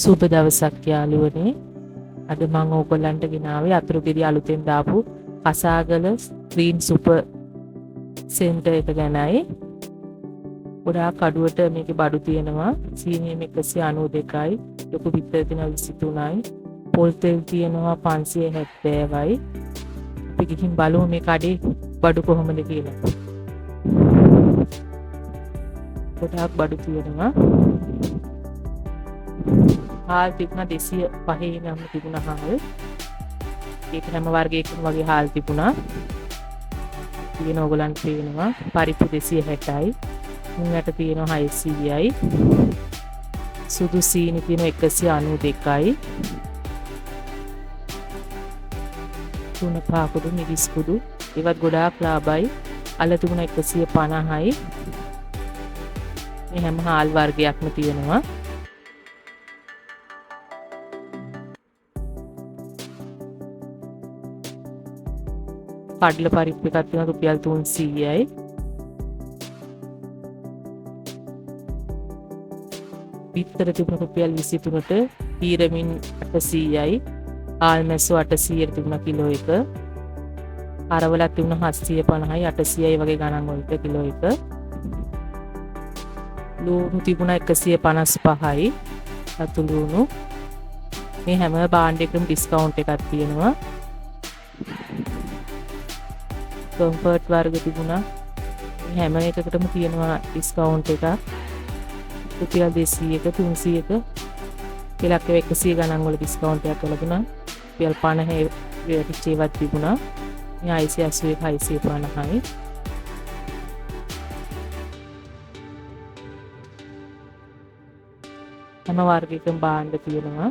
සුබ දවසක් යාළුවනේ. අද මම ඕගොල්ලන්ට ගෙනාවේ අතුරුගිරි අලුතෙන් දාපු කසාගල ක්ලීන් සුපර් සෙන්ටර් එක ගැනයි. ගොඩාක් අඩුවට මේකේ බඩු තියෙනවා. සීනියම් 192යි, ලොකු පිත්තල තියෙනවා 23යි, පොල් තෙල් තියෙනවා 570යි. අපි ගිහින් බලමු මේ කඩේ බඩු කොහොමද කියලා. ගොඩාක් බඩු තියෙනවා. හාල් තිබුණා 205 ඉඳන්ම තිබුණා හාල්. ඒක හැම වර්ගයකම වගේ හාල් තිබුණා. තියෙන ඕගොල්ලන්ට පේනවා පරිප්පු 260යි. මුං ඇට තියෙනවා 600යි. සුදු සීනි තියෙනවා 192යි. තුන පහ කුඩු මිරිස් කුඩු ඒවත් ගොඩාක් ලාභයි. අල තිබුණා 150යි. මේ හැම හාල් වර්ගයක්ම තියෙනවා. කඩල පරිප්පු එකක් තියෙනවා රුපියල් 300යි. බිත්තර තිබුණ රුපියල් 23ට, පීරමින් 800යි, ආල් මැස්සෝ 800ට තිබුණා කිලෝ එක. අරවලක් තිබුණා 750යි 800යි වගේ ගණන් වලට කිලෝ එක. ලූණු තිබුණා 155යි රතු ලූණු. මේ හැම භාණ්ඩයකම ඩිස්කවුන්ට් එකක් තියෙනවා. කම්ෆර්ට් වර්ග තිබුණා. මේ හැම එකකටම තියෙනවා ඩිස්කවුන්ට් එකක්. රුපියල් 200ක 300ක පෙලක් ඒවා 100 ගණන් වල ඩිස්කවුන්ට් එකක් ලැබුණා. රුපියල් 50 වැටිච්ච ඒවාත් තිබුණා. මේ 681 650යි. හැම වර්ගයකම භාණ්ඩ තියෙනවා.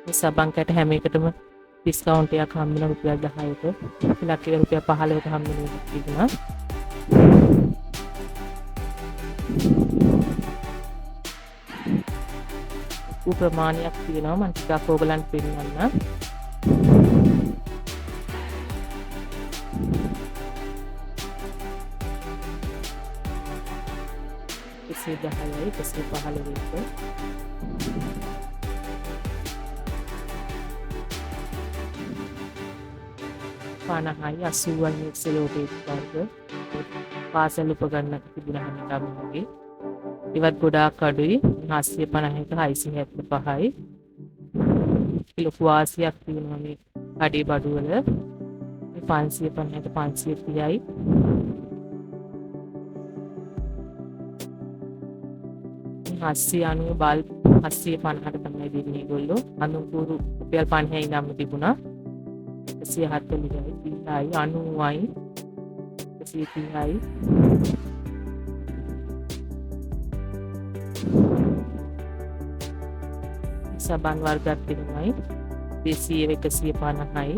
මේ සබන් කැට හැම එකටම ඩිස්කවුන්ට් එකක් හම්බ වෙනවා රුපියල් 10ක. පෙලක් ඒවා රුපියල් 15ක හම්බ වෙන එකක් තිබුණා. ලොකු ප්‍රමාණයක් තියෙනවා. මම ටිකක් ඕගලන්ට පෙන්නන්නම්. 110යි 115ක. 50යි 80යි මේ සෙලෝ ටේප් වර්ග. පාසල් උපකරණ තිබුණා හැම එකම වගේ. ඒවත් ගොඩාක් අඩුයි. 751 675යි. ලොකු වාසියක් තියෙනවා මේ කඩේ බඩු වල. මේ 550ට 530යි. 790 බල්බ් 750ට තමයි දෙන්නේ ඒගොල්ලෝ. අඳුන් කූරු රුපියල් 50 ඉඳන්ම තිබුණා. 140යි 30යි 90යි 130යි. සබන් වර්ගයක් තියෙනවායි 200 150යි.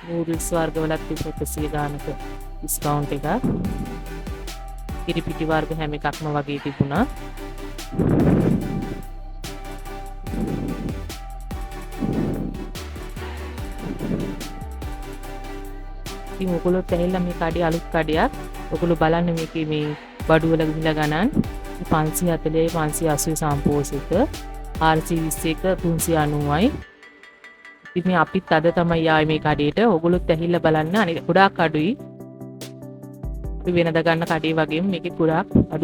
නූඩල්ස් වර්ග වලත් තිබුණ 100 ගානක ඩිස්කවුන්ට් එකක්. කිරිපිටි වර්ග හැම එකක්ම වගේ තිබුණා. ඉතින් ඔයගොල්ලොත් ඇවිල්ලා මේ කඩේ අලුත් කඩයක්. ඔයගොල්ලෝ බලන්න මේකේ මේ බඩු වල මිල ගණන් 540යි 580 සම්පෝස් එක, 421 390යි. ඉතින් මේ අපිත් අද තමයි ආවේ මේ කඩේට. ඔයගොල්ලොත් ඇවිල්ලා බලන්න. අනිත් ගොඩාක් අඩුයි. අපි වෙනද ගන්න කඩේ වගේම මේකේ ගොඩාක් අඩු.